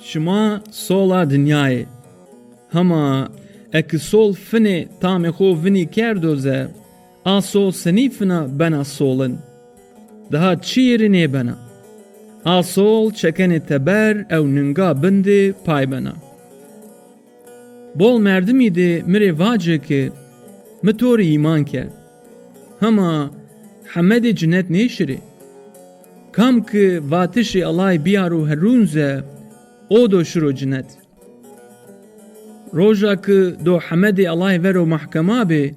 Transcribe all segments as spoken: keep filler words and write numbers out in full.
Şima sola dinya yê. Hema eki sol finê tamê xo vinî kerdo ze, a sol senî fina bena solin? Daha çiyê rê nêbena. A sol çekenê teber ew ninga bin de pay bena. Bol merdimî de mi rê vace ke mi to rê îman kerd. Hema Hemedê cinet nêşirê. Kam ki vatişê Ellay biyaro herûn ze, o do şiro cinet. Roja ki do Hemedê Ellay vero mahkema bê,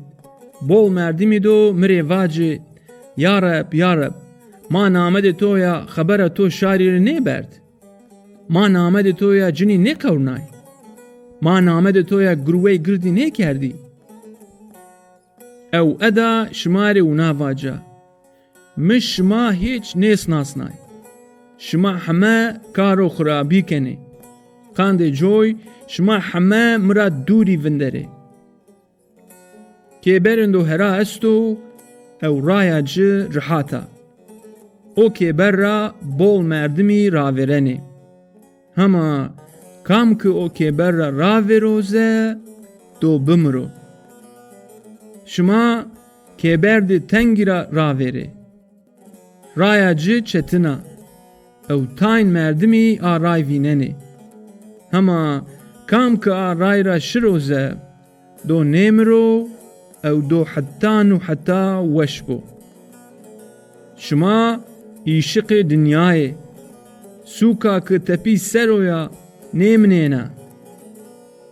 bol merdimî do mi rê vacê, Ya Reb, Ya Reb, ma namedê to ya xebera to şarî rê nêberd? Ma namedê to ya cinî nêqewnay? Ma namedê to ya girwey girdî nêkerdî? Ew eda şima rê wina vaca, Mi şima hîç nêsnasnay. Şima heme karo xirabî kenê. Qandê coy şima heme mi ra dûrî vinderê. Kêberêndo hera esto ew raya ci rihat a. O kêber ra bol merdimî ravêrenê. Hema kam ki o kêber ra ravêro ze, do bimiro. Şima kêberdê tengî ra ravêrê. Raya ci çetin a. Ew tayn merdimî a ray vînenê. Hema kam ki a ray ra şiro ze, do nêmiro ew do hetan û heta weş bo. Şima îşiqê dinyayê. Sûka ki tepî ser o ya nêminêna.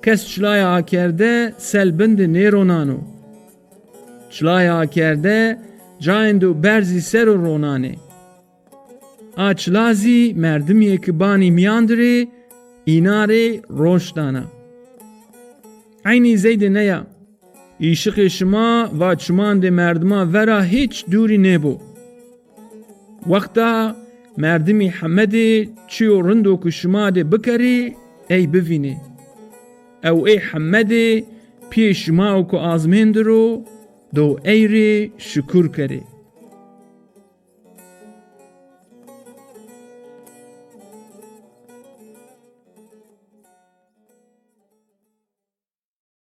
Kes çilaya akerde sel bin de nêronano. Çilaya akerde cayêndo berzî ser o ronanê. A çila zî merdimîyê ki banî mîyan dirê, îna rê roş dana. Eynî zey de neya. Îşiqê şima va çimandê merdima vera hîç dûrî nêbo. Wexta merdimî heme de çîyo rindo ki şima de bikerê, ey bivînê. Ew ê heme de pîyê şima o ki azmên dir o, do ey rê şukur kerê.